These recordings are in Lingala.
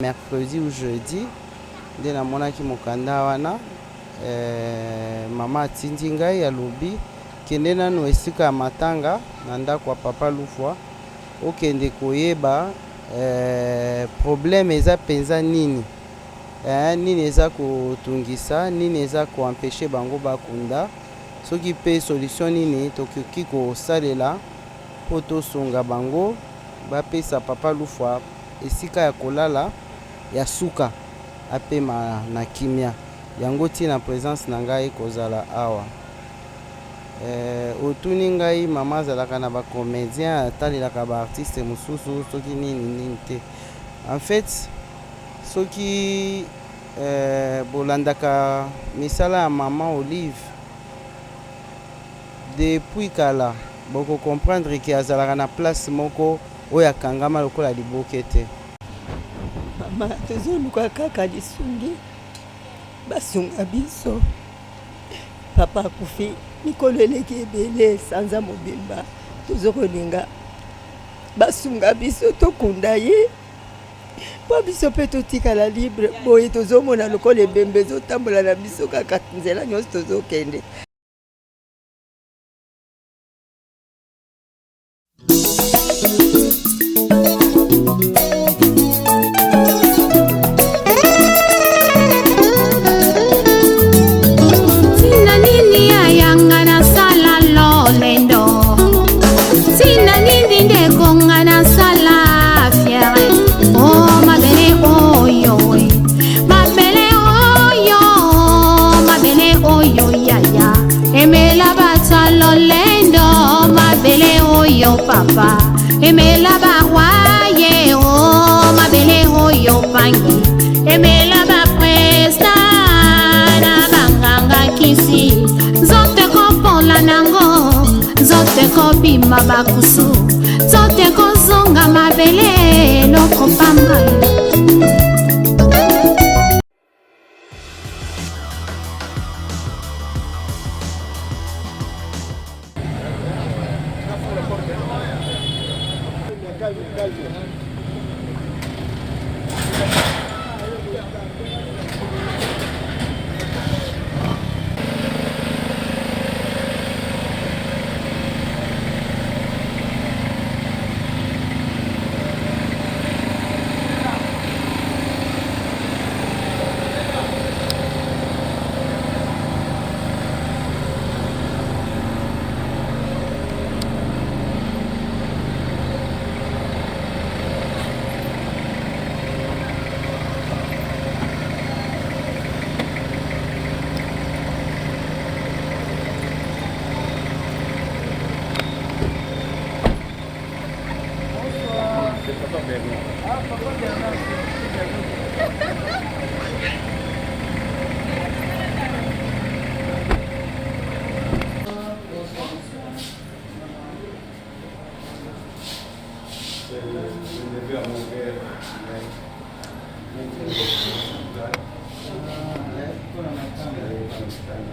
Mercredi ou jeudi nde namonaki mokanda wana. Mama atindi ngai, alobi kende nanu esika ya matanga na ndako ya papa Lufwa, okende koyeba problème eza penza nini, nini eza kotungisa, nini eza ko empecher bango bakunda, soki pe solution nini tokoki kosalela po tosunga bango bapesa papa Lufwa esika ya kolala ya suka apema na kimia. Yango tina presence na ngai kozala awa. Otuni ngai mama azalaka na ba comediens, atalelaka ba artistes mosusu soki nini nini te. En fait soki bolandaka misala ya maman Olive depuis kala, boko comprendre que azalaka na place moko oyo akangama lokola liboke te. Mama, tozoluka kaka lisungi, basunga biso. Papa akufi mikolo eleki ebele, sanza mobimba, tozokolinga basunga biso tokunda ye mpo biso mpe totikala libre. Boye tozomona lokola ebembe ezotambola na biso kaka nzela nyonso tozokende. Tina nini ayanga nasala lolendo, tina nini ndeko nga nasala fiere o oh, mabele oyo, mabele oyo, mabele oyo yaya emela bato lolendo, mabele oyo papa emela barwaye o oh, mabele oyo pangi emela bapresta na banganga kisi, nzoto ekopola nango, nzoto ekobima bakusu, nzoto ekozonga mabele eloko pamba.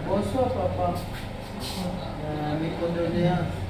Bonsoir papa. Mes condoléances.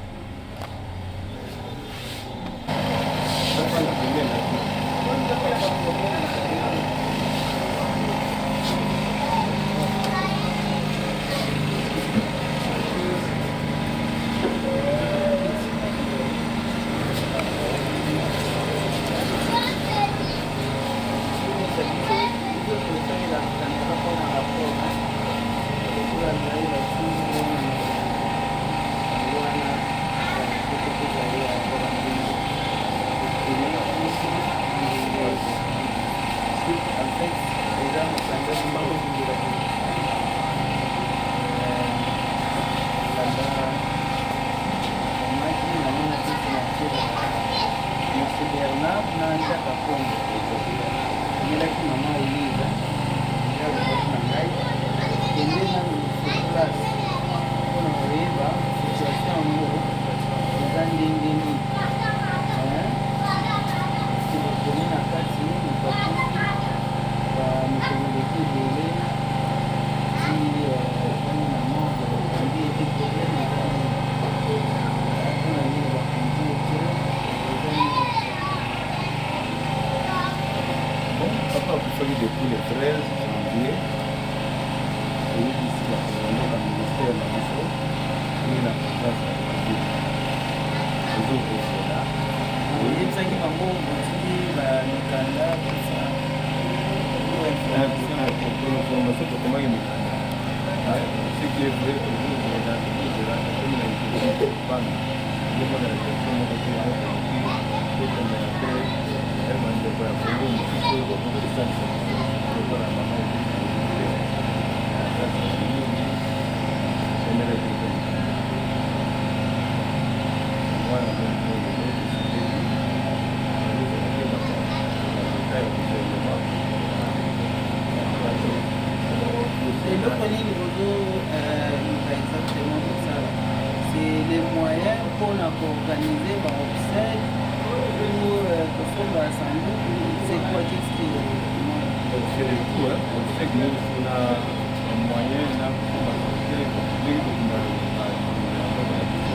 Monsieur Bernard na Jacques Akongo emelaki mama Olive nde alobaki na ngai kende nanu sur place mpona koyeba situation yango eza ndenge nini. Bokomi na kati moto akufi bamikolo eleki ebele ti afandi na morgue, bakundi ye te. Problème eza nini? Mpona nini bakundi ye te? Eza nini? Bon. Papa akufaki depuis le 13 janvier. Toyebisi bato na ministère na biso ndenge na présidence ya République ezokozela. Oyebisaki bango, botindi bamikanda, tout ça pour information? Pour information, tokomaki mikanda. Ce qui est vrai, tozozela, tozozela, tokomi na inquiétude. Bana ezomona réflexion moko te. Yango tokoki tokendela mpe bandeko ya Kongo mosusu oyo bakoki kosalisa biso, lokola mama mingi emelaki mpe mikanda wana. Décidé ya gouvernement. Eloko nini bozoluka exactement kosala? C'est les moyens mpona koorganiser baobsèques ou kosomba sanduku? C'est quoi? Qu'est-ce qui Donc c'est le tout, hein. Obsèque nyonso na moyen na kosomba te, ndenge tokunda mboka na biso.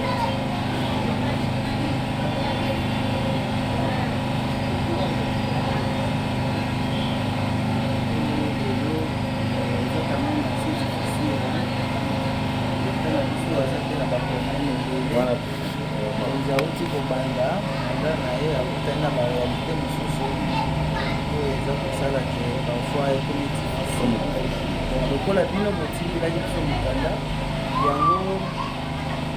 Lelo eza quand même assez difficile, hein. Leta na biso aza mpe na baproblème ebele. Wana. Mokonzi auti kobanda mandat na ye, akutani na baréalité mosusu oyo eza kosala ke parfois ekomi difficile. Donc lokola bino botindelaki biso mikanda yango,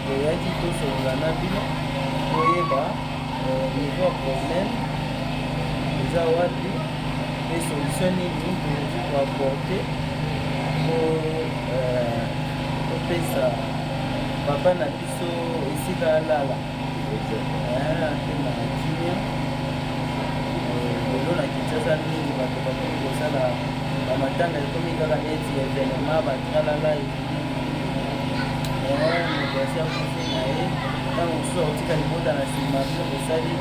toyaki tosolola na bino, toyeba niveau ya problème eza wapi mpe solution nini tokoki koapporter po topesa papa na biso esika alala mpe na kimia. Lelo na Kinshasa mingi bato bakomi kosala bamatanga, ekomi kaka neti événement, batralala. Moto asi akufi na ye, ntango mosusu akotika libota na nsima. Bino bosali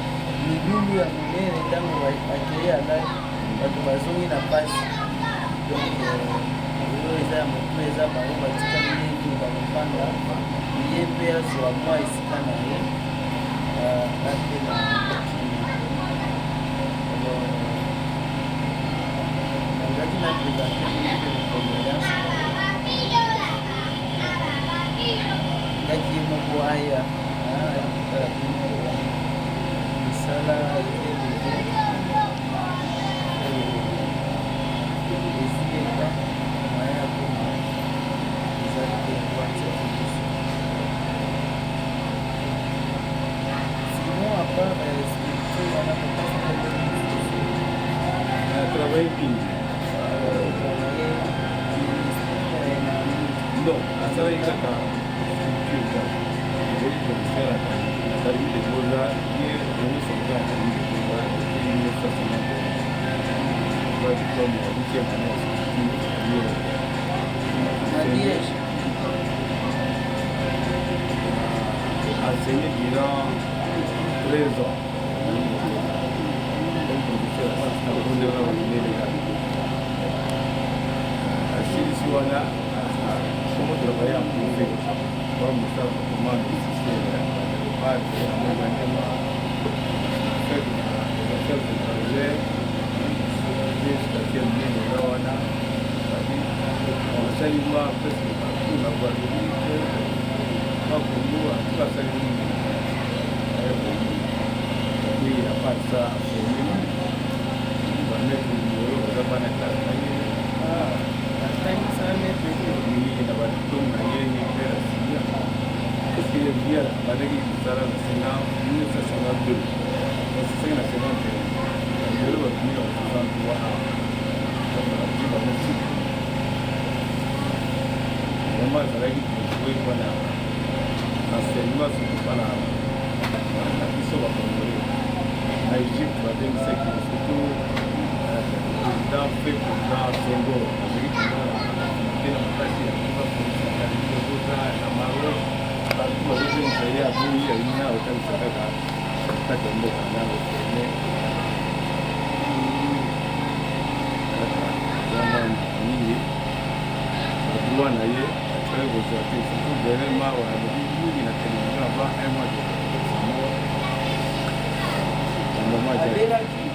milulu ya monene, ntango akei, alali, bato bazongi na mpasi. Donc oyo eza ya motu, eza bango batikali ndenge bakofanda, ye mpe azwa mwa esika na ye ape na kimia. Alors nangaki na présenter mpe condoléance. Ngaki ye moko aya aya kotala bino. Misala eza ebele, ezwi eta moyen ya koma eza te, watiaki biso. Sinon, à part sculpture wana, kopesa problème mosusu? Travail mingi. Travailler ministère na nini? Non, asalaki kaka sculpture kaka. Ezali professeur Académie des Beaux-Arts. Ye René Sonka, Académie des Beaux-Arts depuis 1951. Diplôme ya huitième année ya sculpture ye. Na Liège. Enseigné durant 13 ans comme professeur assistant wana minene kaka. Asilisi wana, somo travaille en privé wa mosala, comment système ya base ya Mongandema, des affaires étrangères. Quatrième minene eza wana, asali mwa presque partout na Guadeloupe, na Congo atuka, asali mingi. Puis à part ça, aformé bamaître numéro, baza bana classe na ye. Atangisa maître te? Oui, na badiplôme na ye, ye mpe asinya, parce que ye abandaki mosala na 1952, basisaki na 51. Lelo babimi na 63 ans, donc bazwi bango suku. Vraiment azalaki dévoué mpona enseignement, surtout mpona na biso bacongolais na Égypte. Babengisaki surtout président fe président Senghor, azalaki président te na makasi ya kuba polisi Académie de Beaux-Arts na Maroc. Partout bazobengisa ye, aboyi, alingi na otangisa kaka kati ya mboka na oforme. Eza mwa mingi badroit na ye atikali kozwa te, surtout dernièrement alobi mingi na télévision avant un mois de sa mort. Abelaki?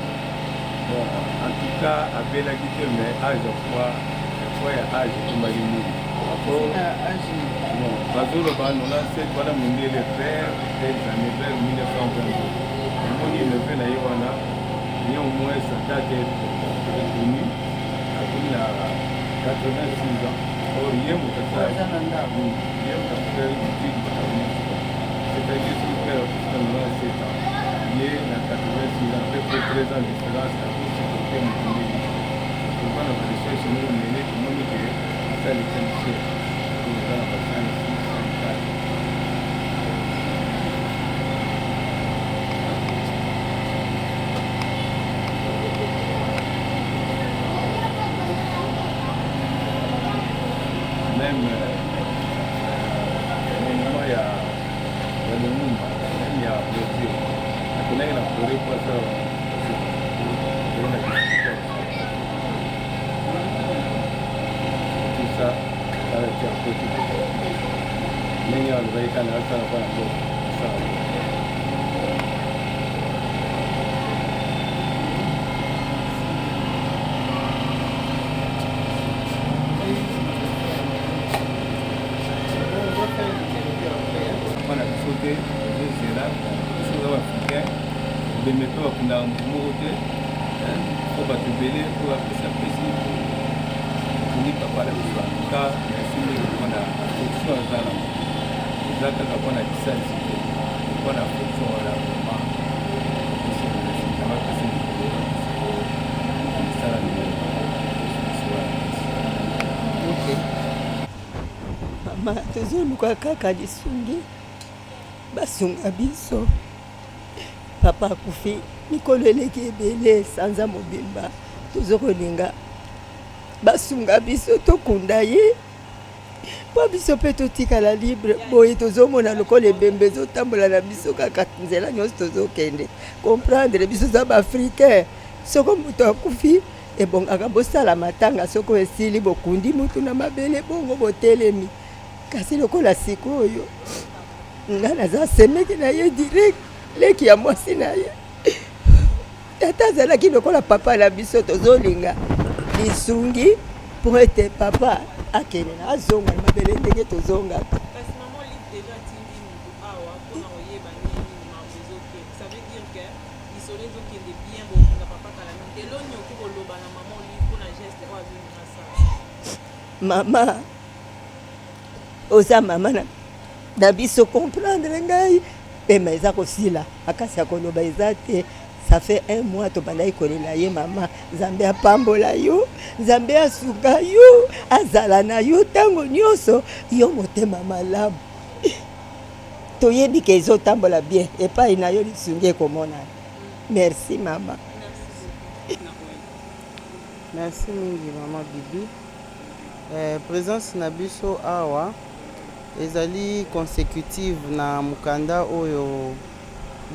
Bon, en tout cas abelaki te mais age ya poids poids ya age ekomaki mingi. Bon, bazoloba 97 wana mondele vers des années vers 1922. Omoni neveu na ye wana néanmoins sa date est reconnue akomi na 86 ans. Or ye moto asala ye moto asala étude c'est-à-dire soki père akufi na 97 ans ye na 86 ans pe près 13 ans différence akosupporte moto ndenge pourquoi na barecherche moko mene tomoni ke asa lecture siècle eza na ba 5 6 5 4. Même monument ya ya Lumumba, même ya Brazil, akendaki na Corée po asala na tout ça kala ti akoti ndenge alobaki kana asala mpo na mboka asala. Papa na biso te tozozela biso oza baafricain ebembe mpe bakundaka moto moko te po bato ebele oyo bapesa pesi okundi papa na biso. Antuka merci mingi mpona affection aza nango, eza kaka mpona lisalisi te, mpona affection wana vraiment apesi merci. Nzambe apesi mikolo na misala minene biso wana. Ok. Mama, tozoluka kaka lisungi, basunga biso. Papa akufi mikolo eleki ebele, sanza mobimba. Tozokolinga basunga biso tokunda ye mpo biso mpe totikala libre. Boye tozomona lokola ebembe ezotambola na biso kaka nzela nyonso tozokende. Comprendre biso oza baafricain, soko moto akufi ebongaka bosala matanga, soko esili bokundi motu na mabele bongo botelemi. Kasi lokola sikoyo nga naza semeki na ye direct, leki ya mwasi na ye, tata azalaki lokola papa na biso. Tozolinga lisungi mpo ete papa akende na azonga na mabele ndenge tozongaka. Kasi mama Olive déjà atindi mutu awa mpona koyeba ndenge nini makambo ezokende. Ça veut dire que lisolo ezokende bien, bokolinga papa kala mingi te. Eloni okoki koloba na mama Olive mpona geste oyo azolinga asala? Mama, oza mama na biso, comprendre ngai. Pema eza kosila, makasi ya koloba eza te. Ça fait un mois tobandaki kolela ye. Mama, Nzambe apambola yo, Nzambe asuka yo, azala na yo ntango nyonso. Yo motema malamu, toyebi ke ezotambola bien epai na yo, lisungi ekomonana. Merci mama. Merci mingi mama Bibi. Présence na biso awa ezali consécutive na mokanda oyo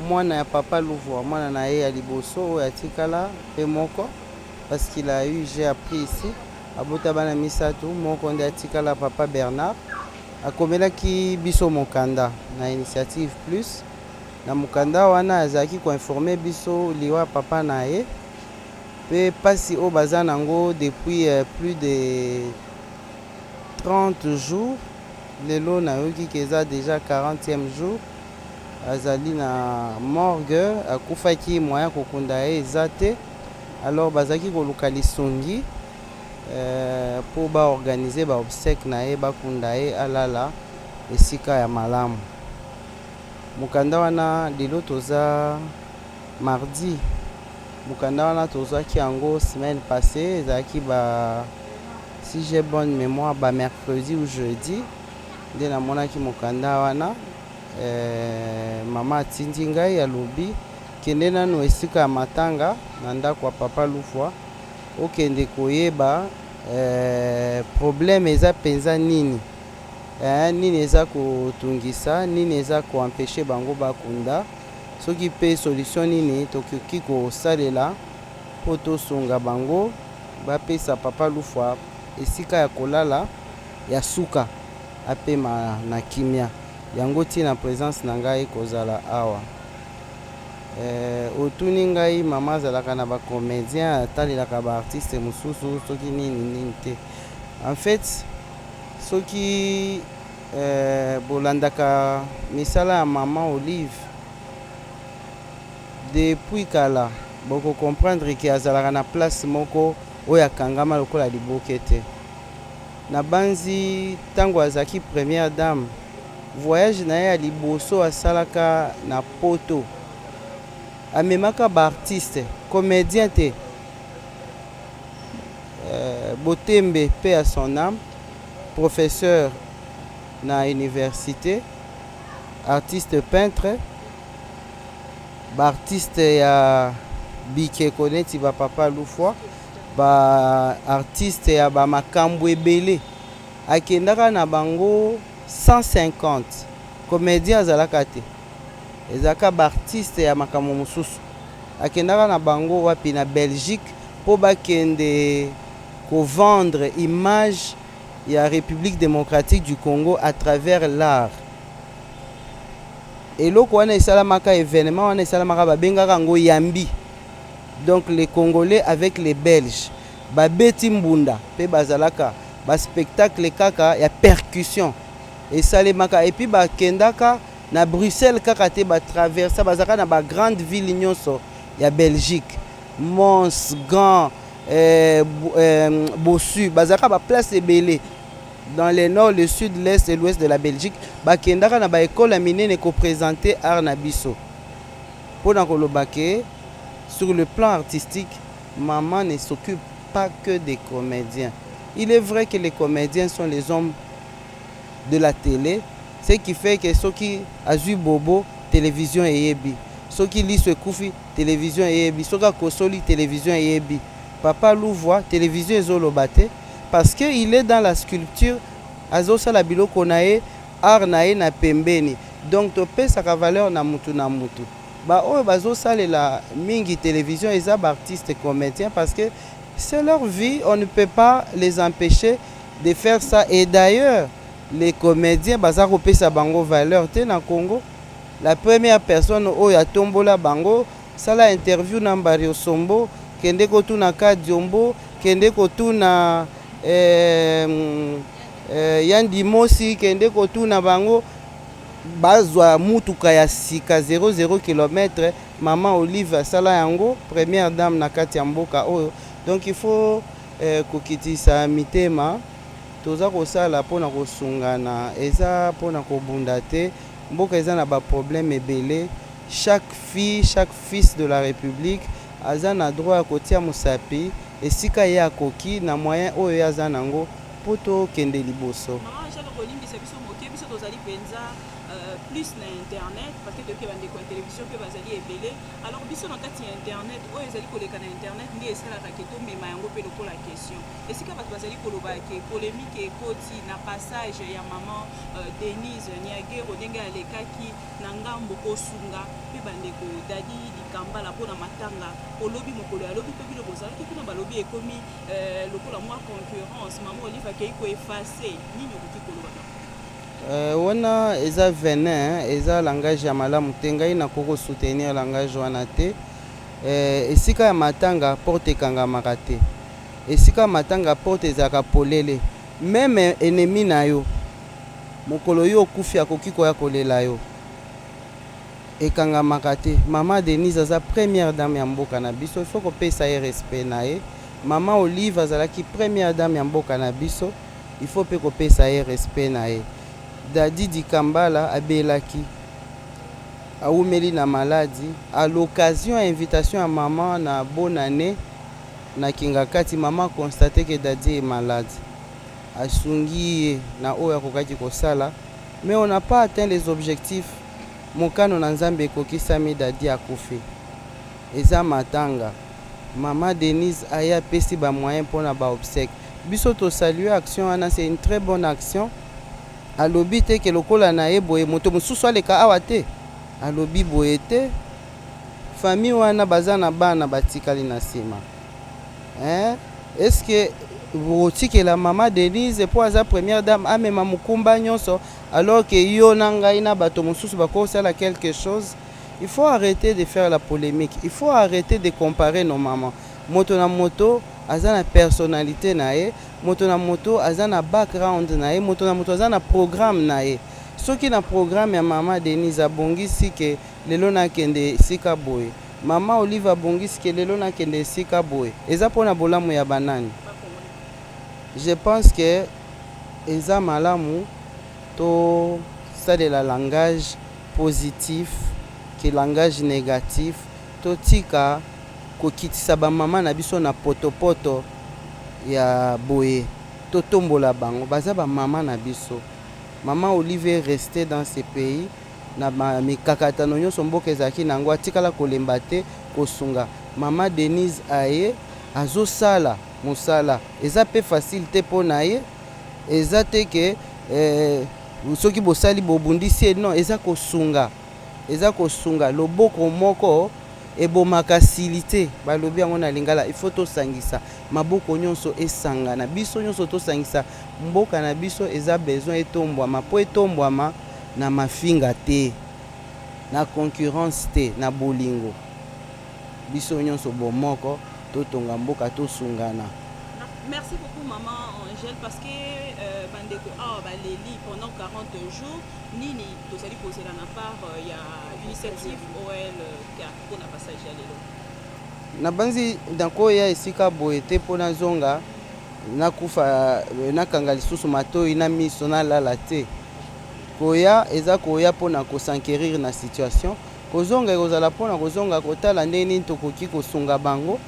mwana ya papa Luvua, mwana na ye ya liboso oyo atikala mpe moko, parce qu'il a eu, j'ai appris ici, abota bana misato, moko nde atikala, papa Bernard, akomelaki biso mokanda na Initiative Plus. Na mokanda wana azalaki koinforme biso liwa ya papa na ye mpe mpasi oyo baza nango depuis plus de 30 jours. Lelo nayoki ke eza déjà 40e jour azali na morgue, akufaki, moyen kokunda ye eza te. Alors bazalaki koluka lisungi mpo baorganize baobsèque na ye, bakunda ye, alala esika ya malamu. Mokanda wana, lelo toza mardi, mokanda wana tozwaki yango semaine passée, ezalaki ba, si j'ai bonne mémoire, ba mercredi ou jeudi nde namonaki mokanda wana. Mama atindi ngai, alobi kende nanu esika ya matanga na ndako ya papa Lufwa, okende koyeba problème eza mpenza nini, nini eza kotungisa, nini eza koempêche bango bakunda, soki mpe solution nini tokoki kosalela mpo tosunga bango bapesa papa Lufwa esika ya kolala ya suka, apema na kimia. Yango ntina présence na ngai kozala awa. Eh, otuni ngai mama azalaka na ba comedien, atalelaka ba artiste mosusu soki nini nini te. En fait, soki bolandaka misala ya mama Olive depuis kala, boko comprendre ke azalaka na place moko oyo akangama lokola liboke te. Nabanzi ntango azalaki première dame, voyage na ye ya liboso asalaka na Poto, amemaka ba artiste comédien te. Botembe, paix à son âme, professeur na université, artiste peintre, baartiste ya bikeko neti bapapa Lufwa, baartiste ya bamakambo ebele, akendaka na bango 150 comédien azalaka te, ezalaka baartiste ya makambo mosusu. Akendaka na bango wapi? Na Belgique, mpo bakende kovendre image ya République démocratique du Congo à travers l'art. Eloko wana esalamaka, événement wana esalamaka, babengaka yango Yambi. Donc les Congolais avec les Belges babeti mbunda mpe bazalaka baspectacle kaka ya percussion esalemaka. Et puis bakendaka na Bruxelles kaka te, batraversa, bazalaka na bagrande ville nyonso ya Belgique, Mons, Gand, Bossu, bazalaka baplace ebele dans le nord, le sud, l'est et l'ouest de la Belgique. Bakendaka na baekole ya minene koprésente art na biso. Mpona koloba ke sur le plan artistique, maman ne s'occupe pas que des comédiens. Il est vrai que les comédiens sont les hommes de la télé, ce qui fait que soki azwi bobo, télévision eyebi, soki liso ekufi, télévision eyebi, soki akosoli, télévision eyebi. Papa Luvwa, télévision ezoloba te, parce que il est dans la sculpture, azosala biloko na ye, art na ye na pembeni. Donc topesaka valeur na mutu na mutu. Baoyo bazosalela mingi télévision eza baartiste comédien, parce que c'est leur vie, on ne peut pas les empêcher de faire ça. Et d'ailleurs, les comédiens, baza kopesa bango valeur te na Congo. La première personne oyo atombola bango, sala interview na Mbario Sombo, kende kotuna Kadiombo, kende kotuna Yandi Mosi, kende kotuna bango bazwa mutuka ya sika 00 km. Mama Olive asala yango, première dame na kati ya mboka oyo. Donc il faut kokitisa mitema. Toza kosala mpona kosungana, eza mpona kobunda te. Mboka eza na baproblème ebele. Chaque fille, chaque fils de la République aza na droit ya kotia mosapi esika ye akoki na moyen oyo ye aza nango mpo tokende liboso. Mama Jacques, kolimbisa biso moke, biso tozali mpenza plus na internet, parce que toyoki bandeko ya télévision mpe bazali ebele. Alors biso na kati ya internet, oyo ezali koleka na internet nde esalaka ke tomema yango mpe lokola question. Esika bato bazali koloba ke polémique ekoti na passage ya mama Denise Niagero, ndenge alekaki na ngambo kosunga mpe bandeko Dadi Likambala mpona matanga olobi, mokolo ya lobi mpe bino bozalaki kuna, balobi ekomi lokola mwa concurrence, mama Olive akei koeffacer. Nini okoki koloba na Wana eza venin, eza langage ya malamu te. Ngai nakoki kosoutenir langage wana te. Esika ya matanga, porte ekangamaka te. Esika ya matanga, porte ezalaka polele. Même ennemi na yo, mokolo yo okufi, akoki koya kolela yo. Ekangamaka te. Mama Denise aza première dame ya mboka na biso, il faut kopesa ye respect na ye. Mama Olive azalaki première dame ya mboka na biso, il faut mpe kopesa ye respect na ye. Dadi Dikambala abelaki, awumeli na maladi. À l'occasion ya invitation ya mama na bonne année na Kingakati, mama constate ke Dadi est malade, asungi ye na oyo akokaki kosala, mais on n'a pas atteint les objectifs. Mokano na Nzambe ekokisami, Dadi akufi. Eza matanga, mama Denise aye, apesi bamoyen mpona baobsèque. Biso tosalue action wana, c'est une très bonne action. Alobi te ke lokola na ye boye, moto mosusu aleka awa te. Alobi boye te. Famille wana baza na bana batikali na nsima, hein? Est-ce que bokotikela mama Denise mpo aza première dame amema mokumba nyonso, alors ke yo na ngai na bato mosusu bakosala quelque chose? Il faut arrêter de faire la polémique, il faut arrêter de comparer nos mamans. Moto na moto aza na personnalité na ye, moto na moto aza na background na ye, moto na moto aza na programme na ye. Soki na programme ya mama Denise abongisi ke lelo nakende esika boye, mama Olive abongisi ke lelo nakende esika boye, eza mpona bolamu ya banani? Je pense que eza malamu tosalela langage positif que langage négatif. Totika kokitisa bamama na biso na potopoto ya boye, totombola bango, baza bamama na biso. Mama Olive est restée dans ce pays na mikakatano nyonso mboka ezalaki na yango, atikala kolemba te kosunga. Mama Denise aye azosala mosala, eza mpe facile te mpo na ye. Eza te ke soki bosali bobundisi ye, non, eza kosunga, eza kosunga. Loboko moko ebomaka sili te, balobi yango na lingala. Il faut tosangisa maboko nyonso, esangana, biso nyonso tosangisa. Mboka na biso eza besoin etombwama, mpo etombwama na mafinga te, na concurrence te, na bolingo, biso nyonso bomoko, totonga mboka, tosungana. Merci beaucoup, maman Angèle, parce que bandeko awa baleli pendant 40 jours. Nini tozali kozela na part ya initiative OLK mpona passage ya lelo? Nabanzi nakoya esika boye te mpo nazonga nakufa, nakanga lisusu matoi na miso, nalala te. Koya eza koya mpona kos'enquérir na situation. Kozonga ekozala mpona kozonga kotala ndenge nini tokoki kosunga bango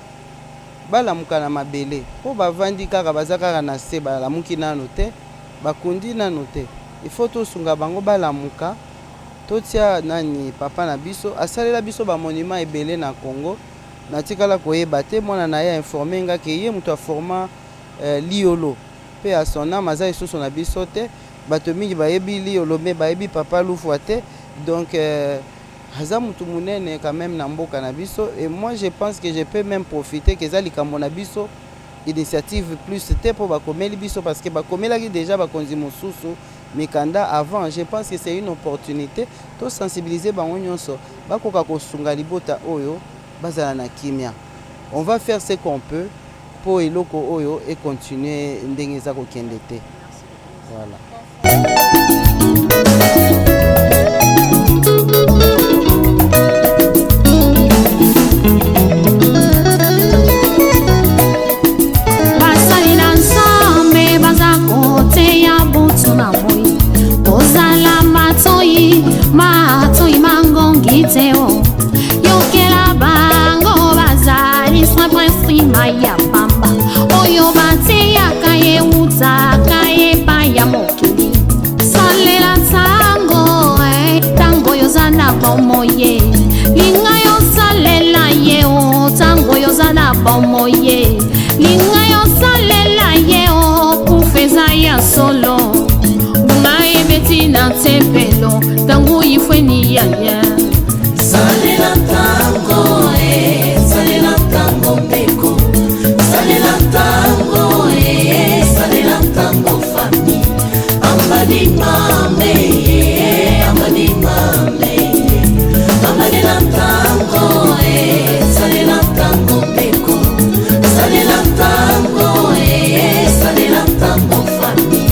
balamuka na mabele, mpo bavandi kaka, baza kaka na se, balamuki nano te, bakundi nano te. Il faut tosunga bango balamuka. Totia nani, papa na biso asalela biso bamonument ebele na Congo. Natikala koyeba te, mwana na ye informe nga ke ye moto aforma Liolo mpe ya son âme, aza lisusu na biso te. Bato mingi bayebi Liolo me bayebi papa Lufwa te. Donc aza motu monene quand même na mboka na biso. Et moi, je pense que je peux même profiter ke eza likambo na biso initiative plus te, mpo bakomeli biso, parce que bakomelaki déjà bakonzi mosusu mikanda avant. Je pense que c'est une opportunité tosensibiliser bango nyonso, bakoka kosunga libota oyo bazala na kimia. On va faire ce qu'on peut mpo eloko oyo econtinue ndenge eza kokende te. Voilà. Basali na Nzambe baza koteya butu na moi, kozala matoi, matoi mangongi te o yokela bango. Bazali simple nsima ya pamba oyo bateyaka, eutaka epai ya mokili. Salela ntango, ntango oyo oza na bomoi. Linga yosalela ye o ntango oyo oza na bomoi. Linga yosalela ye o kufa eza ya solo. Ngai ebeti na tempelo ntango ifweni yaya. Salela ntango e, salela ntango ndeko, salela ntango e, salela ntango famille. Ambadi mame ye, ambadi mame ye, ambadela ntango e, salela ntango ndeko, salela ntango e, salela ntango famille.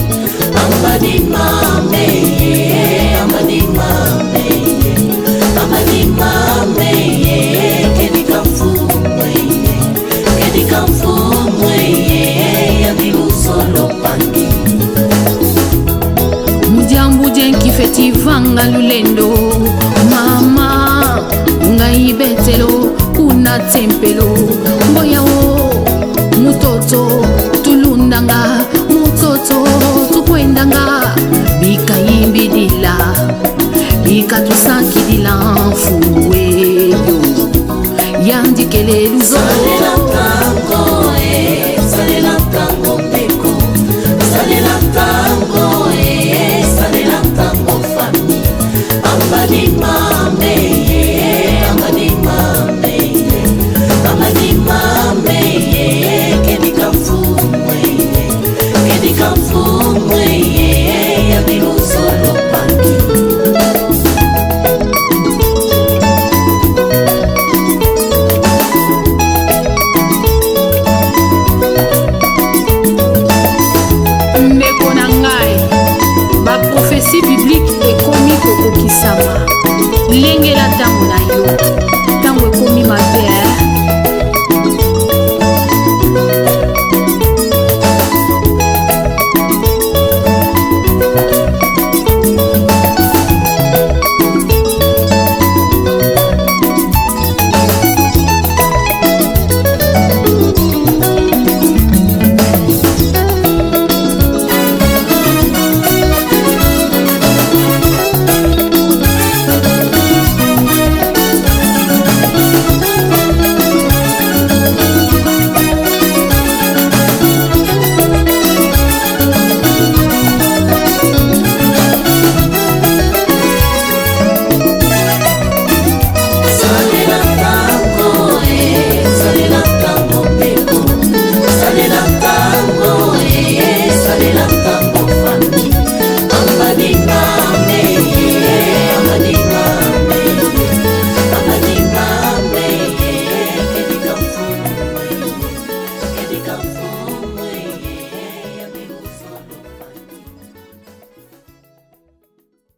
Ambadi mame ye, ambadi mame ye, ambadi mame ye, kedika mfumwe ye, kedika mfumwe ye, yandi luzolo pangi. Mudiambu dienkifeti vanga lulendo mama ngai betelo kuna tempelo mboyao mutoto tulundanga mutoto tukwendanga bikayimbidila bikatusankidila mfumu weyo yandikele Salela luzolo. Ntango.